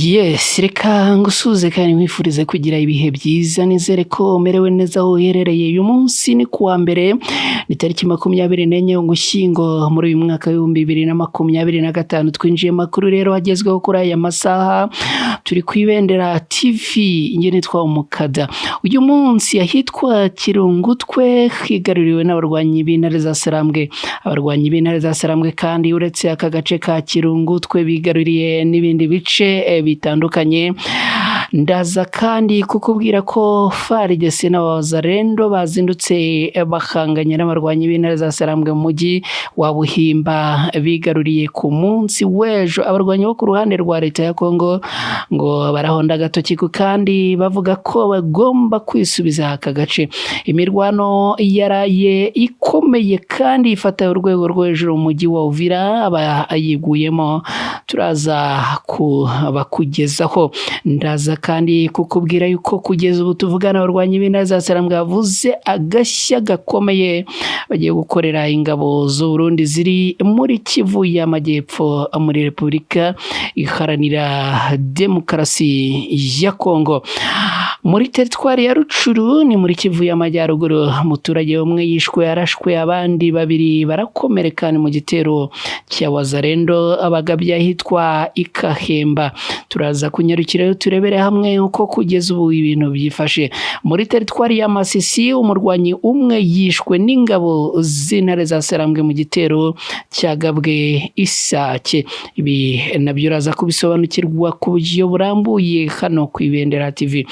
Yes, reka ngusuhuze kandi nkwifurize kugira ibihe byiza. Nizere ko umerewe neza aho uherereye. Uyu munsi ni kuwa mbere, ni tariki 24 Ugushyingo muri uyu mwaka w'2025. Twinjiye makuru rero agezweho kuri aya masaha, turi ku Ibendera TV, njye nitwa Umukada. Uyu munsi ahitwa Kirungutwe higaruriwe n'abarwanyi b'intare za Sarambwe. Abarwanyi b'intare za Sarambwe kandi uretse aka gace ka Kirungutwe bigaruriye n'ibindi bice bitandukanye. Ndaza kandi kukubwira ko FARDC n'abazarendo bazindutse bahanganye n'abarwanyi b'intare za Sarambwe mu mujyi wa Buhimba bigaruriye ku munsi w'ejo. Abarwanyi bo ku ruhande rwa leta ya Kongo ngo barahonda agatoki kandi bavuga ko bagomba kwisubiza aka gace. Imirwano yaraye ikomeye kandi ifata urwego rwo hejuru mu mujyi wa Uvira, abayiguyemo turaza kubakugezaho. Ndaza kandi kukubwira yuko kugeza ubu tuvugana abarwanyi b'intare za Sarambwe bavuze agashya gakomeye bagiye gukorera ingabo z'u Burundi ziri muri Kivu y'Amajyepfo muri Repubulika Iharanira Demokarasi ya Kongo. Muri teritwari ya Rucuru ni muri Kivu y'Amajyaruguru, umuturage umwe yishwe arashwe, abandi babiri barakomereka mu gitero cya Wazarendo abagabye ahitwa Ikahemba. Turaza kunyarukirayo turebere hamwe uko kugeza ubu ibintu byifashe. Muri teritwari ya Masisi umurwanyi umwe yishwe n'ingabo z'intare za Sarambwe mu gitero cyagabwe Isake. Ibi nabyo uraza kubisobanukirwa ku buryo burambuye hano ku Ibendera TV.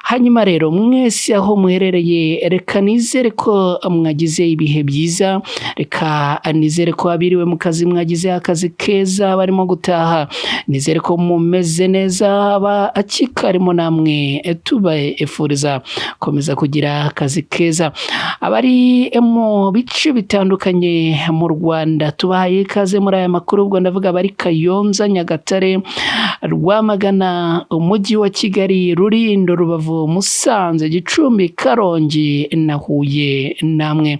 Hanyuma rero mwese aho muherereye, reka nizere ko mwagize ibihe byiza, reka nizere ko abiriwe mu kazi mwagize akazi keza, barimo gutaha nizere ko mumeze neza, abakikarimo namwe tubafuriza komeza kugira akazi keza. Abari mu bice bitandukanye mu Rwanda tubahaye ikaze muri aya makuru, ubwo ndavuga abari Kayonza, Nyagatare, Rwamagana, umujyi wa Kigali, Rulindo, Rubavu, Musanze, Gicumbi, Karongi na Huye namwe.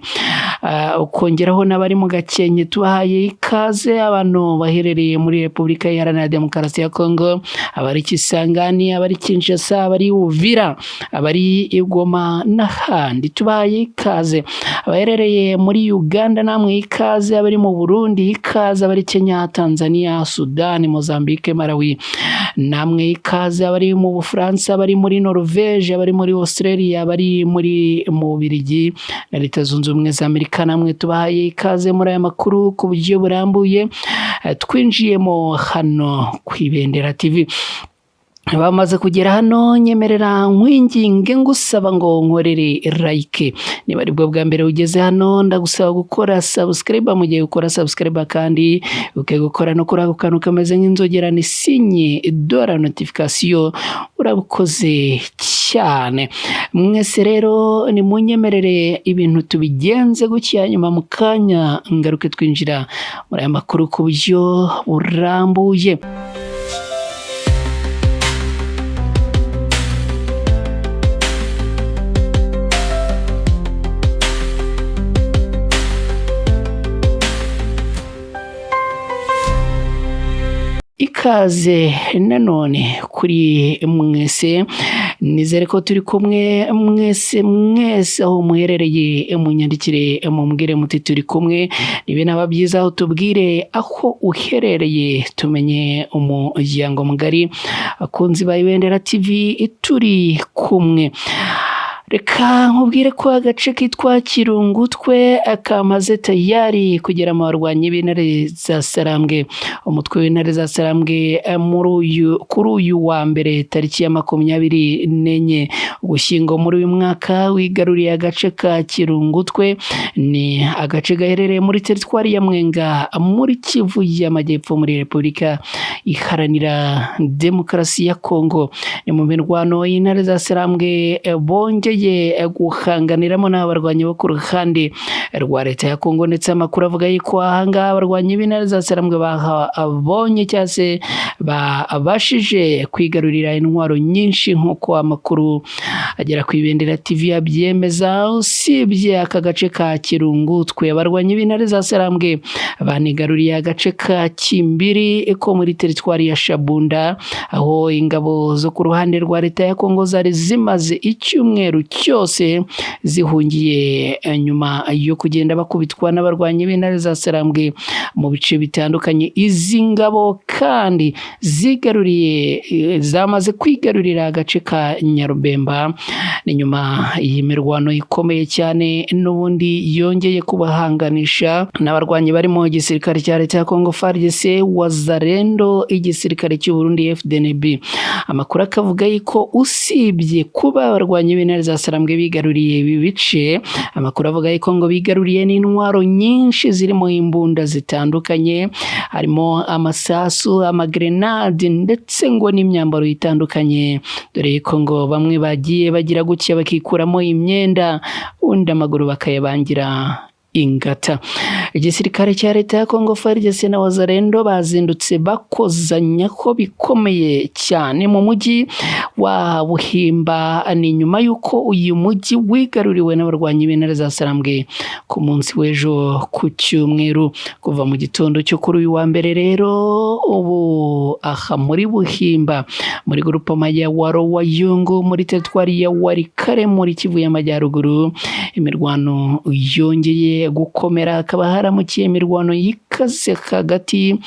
Ukongeraho n'abari mu Gakenke tubahaye ikaze, abantu baherereye muri Repubulika Iharanira Demokarasi ya Kongo, abari Kisangani, abari Kinshasa, abari Uvira, abari Goma n'ahandi tubahaye ikaze. Abaherereye muri Uganda namwe ikaze, abari mu Burundi ikaze, abari Kenya, Tanzania, Sudani, Mozambique, Malawi namwe ikaze, abari mu Bufaransa, abari muri Norvège, abari muri Australia, abari muri mu Bubiligi na Leta Zunze Ubumwe za Amerika namwe tubahaye ikaze muri aya makuru ku buryo burambuye. Twinjiyemo hano ku Ibendera TV. Bamaze kugera hano, nyemerera nkwinginge ngusaba ngo nkorere like. Niba aribwo bwa mbere ugeze hano, ndagusaba gukora subscribe. Mu gihe ukora subscribe kandi ukegukora no kuri ako kantu kameze nk'inzogera ni signe de la notification, urabukoze cyane. Mwese rero nimunyemerere ibintu tubigenze gutya, nyuma mu kanya ngaruke twinjira muri aya makuru ku buryo burambuye. Ikaze nanone kuri mwese, nizere ko turi kumwe mwese mwese aho muherereye, munyandikire mumbwire muti turi kumwe. Nibe naba byiza aho tubwire aho uherereye tumenye umuryango mugari. Abakunzi ba Ibendera TV turi kumwe. Reka nkubwire ko agace kitwa Kirungutwe kamaze tayari kugera mu barwanyi b'intare za Sarambwe. Umutwe w'intare za Sarambwe kuri uyu wa mbere tariki ya 24 Ugushyingo muri uyu mwaka wigaruriye agace ka Kirungutwe. Ni agace gaherereye muri teritwari ya Mwenga muri Kivu y'Amajyepfo muri Repubulika Iharanira Demokarasi ya Kongo. Ni mu mirwano y'intare za Sarambwe bongeye bongeye guhanganiramo n'abarwanyi bo ku ruhande rwa leta ya Kongo, ndetse amakuru avuga yuko ahangaha abarwanyi b'intare za Sarambwe bahabonye cyangwa se babashije kwigarurira intwaro nyinshi, nk'uko amakuru agera ku Ibendera TV abyemeza. Usibye aka gace ka Kirungutwe, abarwanyi b'intare za Sarambwe banigaruriye agace ka Kimbiri ko muri teritwari ya Shabunda, aho ingabo zo ku ruhande rwa leta ya Kongo zari zimaze icyumweru cyose zihungiye nyuma yo kugenda bakubitwa n'abarwanyi b'intare za Sarambwe mu bice bitandukanye. Izi ngabo kandi zigaruriye, zamaze kwigarurira agace ka Nyarubemba. Ni nyuma y'imirwano ikomeye cyane n'ubundi yongeye kubahanganisha n'abarwanyi barimo igisirikare cya leta ya Kongo FARDC, Wazalendo, igisirikare cy'u Burundi FDNB. Amakuru akavuga yuko usibye kuba abarwanyi b'intare za Sarambwe bigaruriye ibi bice, amakuru avuga yuko ngo bigaruriye n'intwaro nyinshi zirimo imbunda zitandukanye, harimo amasasu, amagrenade ndetse ngo n'imyambaro itandukanye, dore ko ngo bamwe bagiye bagira gutya bakikuramo imyenda, undi amaguru bakayabangira ingata. Igisirikare cya leta ya Kongo FARDC na Wazalendo bazindutse bakozanya ko bikomeye cyane mu mujyi wa Buhimba. Ni nyuma y'uko uyu mujyi wigaruriwe n'abarwanyi b'intare za Sarambwe ku munsi w'ejo ku cyumweru. Kuva mu gitondo cyo kuri uyu wa mbere rero, ubu aha muri Buhimba, muri grupoma ya Waro Wayungu, muri teritwari ya Walikale, muri Kivu y'Amajyaruguru, imirwano yongeye gukomera. Hakaba haramukiye imirwano yikaze hagati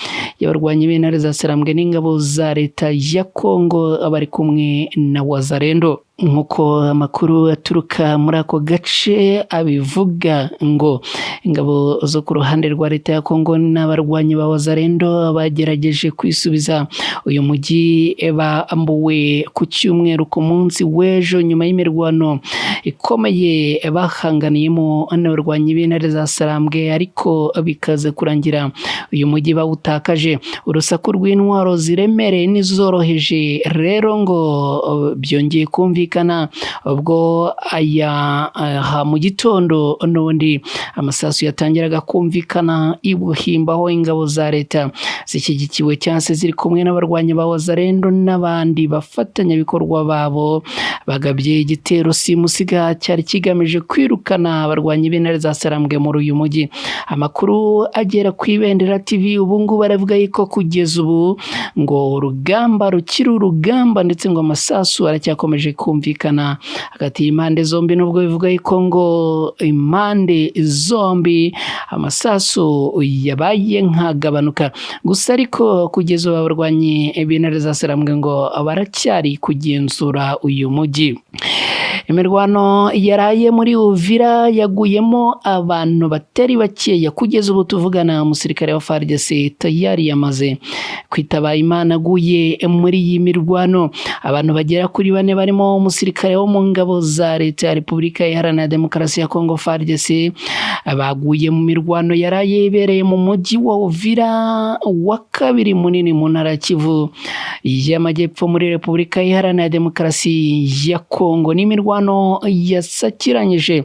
y'abarwanyi b'intare za Sarambwe n'ingabo za leta ya Kongo bari kumwe na Wazalendo. Nk'uko amakuru aturuka muri ako gace abivuga, ngo ingabo zo ku ruhande rwa leta ya Kongo n'abarwanyi ba Wazalendo bagerageje kwisubiza uyu mujyi bambuwe ku cyumweru, ku munsi w'ejo, nyuma y'imirwano ikomeye bahanganiyemo n'abarwanyi b'intare za Sarambwe, ariko bikaza kurangira uyu mujyi bawutakaje. Urusaku rw'intwaro ziremereye n'izoroheje rero ngo byongeye kumvikana ubwo aya aha mu gitondo n'ubundi amasasu yatangiraga kumvikana i Buhimba, aho ingabo za leta zishyigikiwe cyangwa se ziri kumwe n'abarwanyi ba Wazalendo n'abandi bafatanyabikorwa babo bagabye igitero simusiga cyari kigamije kwirukana abarwanyi b'intare za Sarambwe muri uyu mujyi. Amakuru agera ku Ibendera TV ubu ngubu aravuga yuko kugeza ubu ngo urugamba rukiri urugamba, ndetse ngo amasasu aracyakomeje kumvikana hagati y'impande zombi, nubwo bivuga yuko ngo impande zombi amasasu yabaye nkagabanuka gusa, ariko kugeza ubu abarwanyi b'intare za Sarambwe ngo baracyari kugenzura uyu mujyi. Imirwano yaraye muri Uvira yaguyemo abantu batari bakeya. Kugeza ubu tuvugana, umusirikare wa FARDC tayari yamaze kwitaba Imana, aguye muri iyi mirwano. Abantu bagera kuri bane barimo umusirikare wo mu ngabo za leta ya Repubulika Iharanira Demokarasi ya Kongo FARDC baguye mu mirwano yaraye ibereye mu mujyi wa Uvira wa kabiri munini mu ntara ya Kivu y'Amajyepfo muri Repubulika Iharanira Demokarasi ya Kongo. N'imirwano yasakiranyije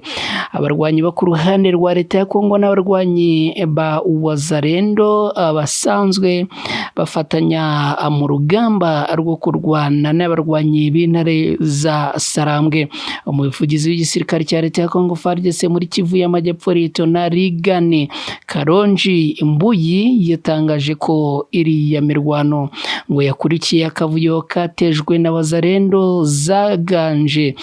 abarwanyi bo ku ruhande rwa leta ya Kongo n'abarwanyi ba Wazalendo basanzwe bafatanya mu rugamba rwo kurwana n'abarwanyi b'intare za Sarambwe. Umuvugizi w'igisirikare cya leta ya Kongo FARDC muri Kivu y'Amajyepfo, Liyetona Rigani Karonji Mbuyi, yatangaje ko iriya mirwano ngo yakurikiye akavuyo katejwe na Wazalendo zaganje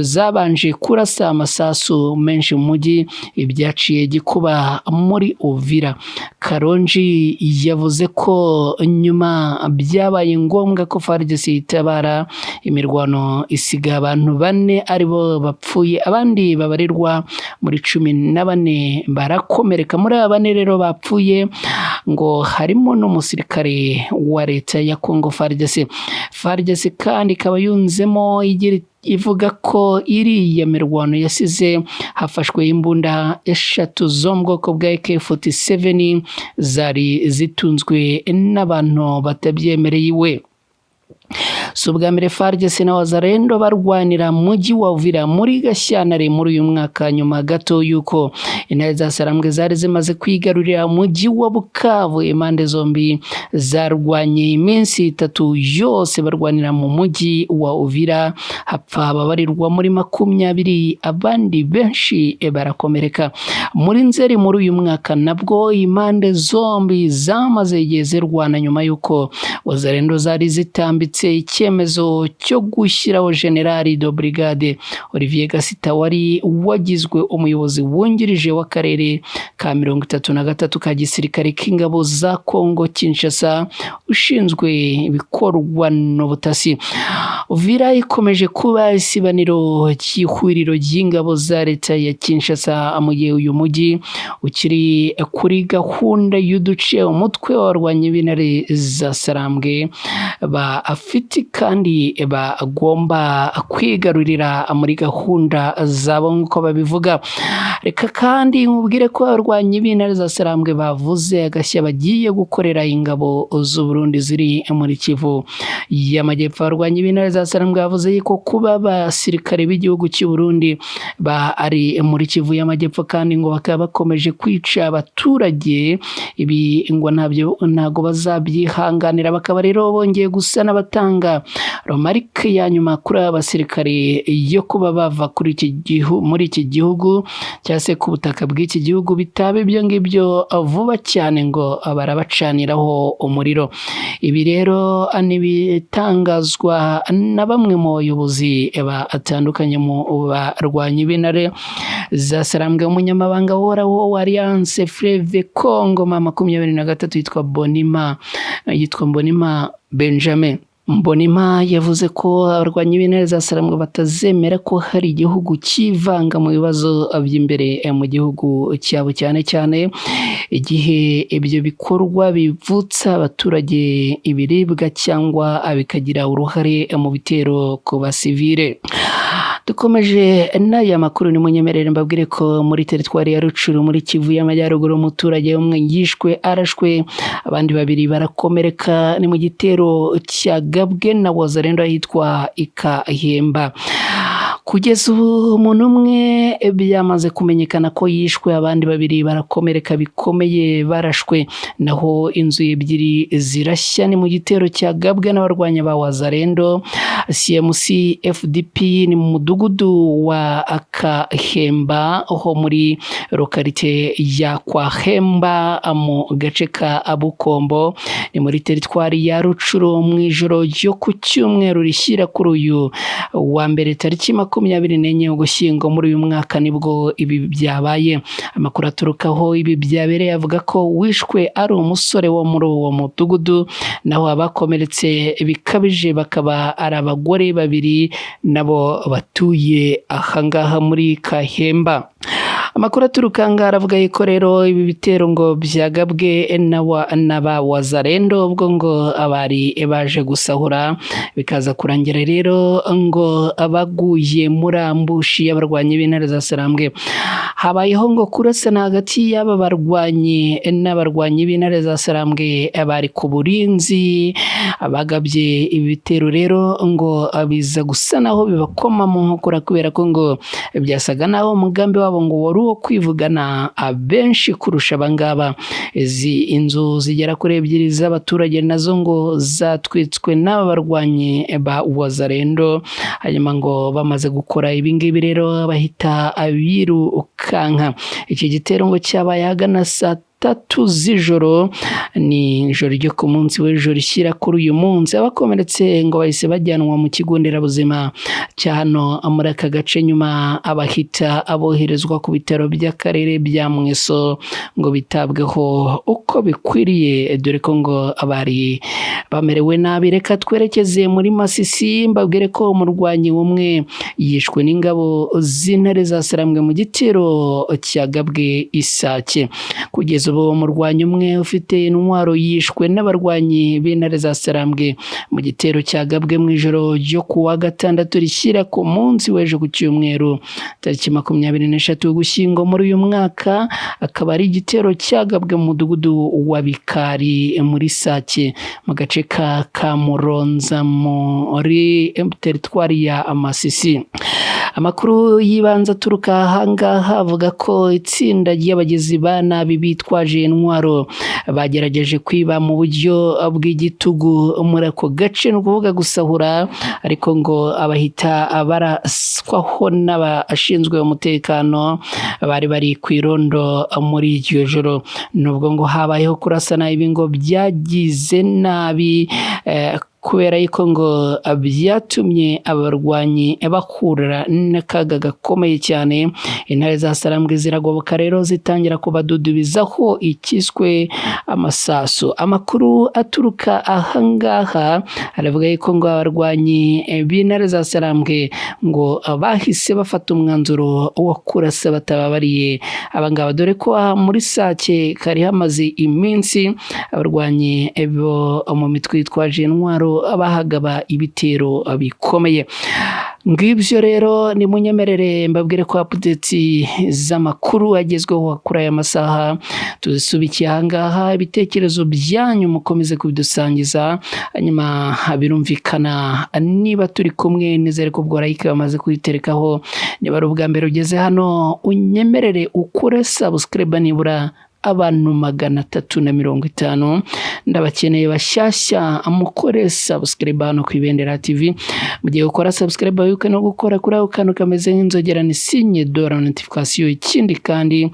zabanje kurasa amasasu menshi mu mujyi, ibyaciye gikuba muri Uvira. Karonji yavuze ko nyuma byabaye ngombwa ko FARDC itabara, imirwano isiga abantu bane aribo bapfuye, abandi babarirwa muri 14 barakomereka. Muri aba bane rero bapfuye ngo harimo n'umusirikare wa leta ya Kongo FARDC. FARDC kandi ikaba yunzemo igira ivuga ko iriya mirwano yasize hafashwe imbunda eshatu zo mu bwoko bwa AK-47 zari zitunzwe n'abantu batabyemereye iwe. Si ubwa mbere FARDC na Wazalendo barwanira mujyi wa Uvira muri Gashyantare muri uyu mwaka, nyuma gato y'uko intare za Sarambwe zari zimaze kwigarurira umujyi wa Bukavu. Impande zombi zarwanye iminsi 3 yose barwanira mu mujyi wa Uvira, hapfa ababarirwa muri 20, abandi benshi barakomereka. Muri Nzeri muri uyu mwaka nabwo impande zombi zamaze igihe zirwana, nyuma y'uko Wazalendo zari zitambitse icyemezo cyo gushyiraho General de Brigade Olivier Gasita wari wagizwe umuyobozi wungirije w'akarere ka 33 ka gisirikare k'ingabo za Kongo Kinshasa, ushinzwe ibikorwa n'ubutasi. Uvira ikomeje kuba isibaniro cy'ihuriro ry'ingabo za leta ya Kinshasa, mu gihe uyu mujyi ukiri kuri gahunda y'uduce umutwe w'abarwanyi b'intare za Sarambwe bafite kandi bagomba kwigarurira muri gahunda zabo nk'uko babivuga. Reka kandi nkubwire ko abarwanyi b'intare za Sarambwe bavuze agashya bagiye gukorera ingabo z'u Burundi ziri muri Kivu y'Amajyepfo. Abarwanyi b'intare za Sarambwe bavuze yuko kuba abasirikare b'igihugu cy'u Burundi bari muri Kivu y'Amajyepfo kandi ngo bakaba bakomeje kwica abaturage, ibi ngo ntago bazabyihanganira. Bakaba rero bongeye gusa n'abatanga romarike ya nyuma kuri aba basirikare yo kuba bava kuri iki gihu, muri iki gihugu cyangwa se ku butaka bw'iki gihugu, bitaba ibyo ngibyo vuba cyane ngo barabacaniraho umuriro. Ibi rero n'ibitangazwa na bamwe mu bayobozi batandukanye mu barwanyi b'intare za Sarambwe. Umunyamabanga uhoraho wa Alliance Fleuve Congo M23 yitwa Mbonima Benjamin Mbonima yavuze ko abarwanyi b'intare za Sarambwe batazemera ko hari igihugu cyivanga mu bibazo by'imbere mu gihugu cyabo, cyane cyane igihe ibyo bikorwa bivutsa abaturage ibiribwa cyangwa bikagira uruhare mu bitero ku basivile. Dukomeje n'aya makuru, ni munyemerere mbabwire ko muri teritwari ya Rucuru muri Kivu y'Amajyaruguru umuturage umwe yishwe arashwe, abandi babiri barakomereka. Ni mu gitero cyagabwe na Wazalendo ahitwa Ikahemba. Kugeza ubu umuntu umwe byamaze kumenyekana ko yishwe, abandi babiri barakomereka bikomeye barashwe, naho inzu ebyiri zirashya. Ni mu gitero cyagabwe n'abarwanya ba Wazalendo CMC FDP, ni mu mudugudu wa Akahemba ho muri lokalite ya Kwahemba mu gace ka Bukombo, ni muri teritwari ya Rucuru mu ijoro ryo ku cyumweru rishyira kuri uyu wa mbere tariki 24 Ugushyingo muri uyu mwaka nibwo ibi byabaye. Amakuru aturukaho ibi byabereye avuga ko wishwe ari umusore wo muri uwo mudugudu, naho abakomeretse bikabije bakaba ari abagore babiri nabo batuye ahangaha muri Kahemba. Amakuru aturuka ngaha aravuga yuko rero ibi bitero ngo byagabwe n'aba Wazalendo ubwo ngo abari baje gusahura, bikaza kurangira rero ngo abaguye muri ambushi y'abarwanyi b'intare za Sarambwe. Habayeho ngo kurasana hagati y'aba barwanyi n'abarwanyi b'intare za Sarambwe bari ku burinzi. Abagabye ibi bitero rero ngo biza gusa naho bibakoma mu nkokora, kubera ko ngo byasaga naho umugambi wabo ngo wari uwo kwivugana abenshi kurusha abangaba. Izi inzu zigera kuri ebyiri z'abaturage nazo ngo zatwitswe n'aba barwanyi ba Wazalendo, hanyuma ngo bamaze gukora ibingibi rero bahita birukanka. Iki gitero ngo cyabaye ahagana saa 3 z'ijoro, ni ijoro ryo ku munsi w'ejo rishyira kuri uyu munsi. Abakomeretse ngo bahise bajyanwa mu kigo nderabuzima cya hano muri aka gace, nyuma abahita aboherezwa ku bitaro by'akarere bya Mweso ngo bitabweho uko bikwiriye, dore ko ngo bari bamerewe nabi. Reka twerekeze muri Masisi mbabwire ko umurwanyi umwe yishwe n'ingabo z'intare za Sarambwe mu gitero cyagabwe Isake. Kugeza Kugeza ubu umurwanyi umwe ufite intwaro yishwe n'abarwanyi b'intare za Sarambwe mu gitero cyagabwe mu ijoro ryo ku wa gatandatu rishyira ku munsi w'ejo ku cyumweru tariki 23 Ugushyingo muri uyu mwaka, akaba ari igitero cyagabwe mu mudugudu wa Bikari muri Sake mu gace ka Kamuronza muri teritwari ya Masisi. Amakuru y'ibanze aturuka ahangaha avuga ko itsinda ry'abagizi ba nabi bitwaje intwaro bagerageje kwiba mu buryo bw'igitugu muri ako gace, ni ukuvuga gusahura, ariko ngo abahita baraswaho n'abashinzwe umutekano bari bari ku irondo muri iryo joro. Nubwo ngo habayeho kurasana, ibi ngo byagize nabi kubera yuko ngo byatumye abarwanyi bahura n'akaga gakomeye cyane. Intare za Sarambwe ziragoboka rero zitangira kubadudubizaho ikiswe amasasu. Amakuru aturuka ahangaha aravuga yuko ngo abarwanyi b'intare za Sarambwe ngo bahise bafata umwanzuro wo kurasa batababariye abangaba, dore ko muri Sake kari hamaze iminsi abarwanyi bo mu mitwe yitwaje intwaro bahagaba ibitero bikomeye. Ngibyo rero, nimunyemerere mbabwire ko update z'amakuru agezweho kuri aya masaha tuzisubikiye ahangaha. Ibitekerezo byanyu mukomeze kubidusangiza, hanyuma birumvikana niba turi kumwe nizere ko ubwo like bamaze kuyiterekaho. Niba ari ubwa mbere ugeze hano, unyemerere ukore subscribe, nibura abantu 350 ndabakeneye bashyashya, mukore subscribe hano ku Ibendera TV. Mu gihe ukora subscribe, wibuke no gukora kuri ako kantu kameze nk'inzogera, ni signe de la notification. Ikindi kandi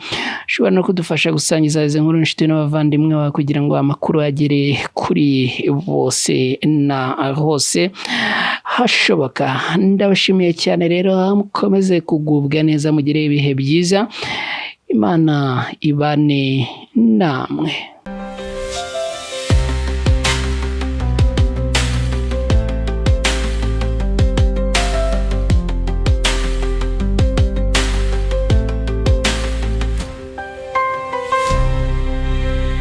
ushobora no kudufasha gusangiza izi nkuru inshuti n'abavandimwe bawe kugira ngo amakuru agere kuri bose na hose hashoboka. Ndabashimiye cyane rero, mukomeze kugubwa neza, mugire ibihe byiza, Imana ibane namwe.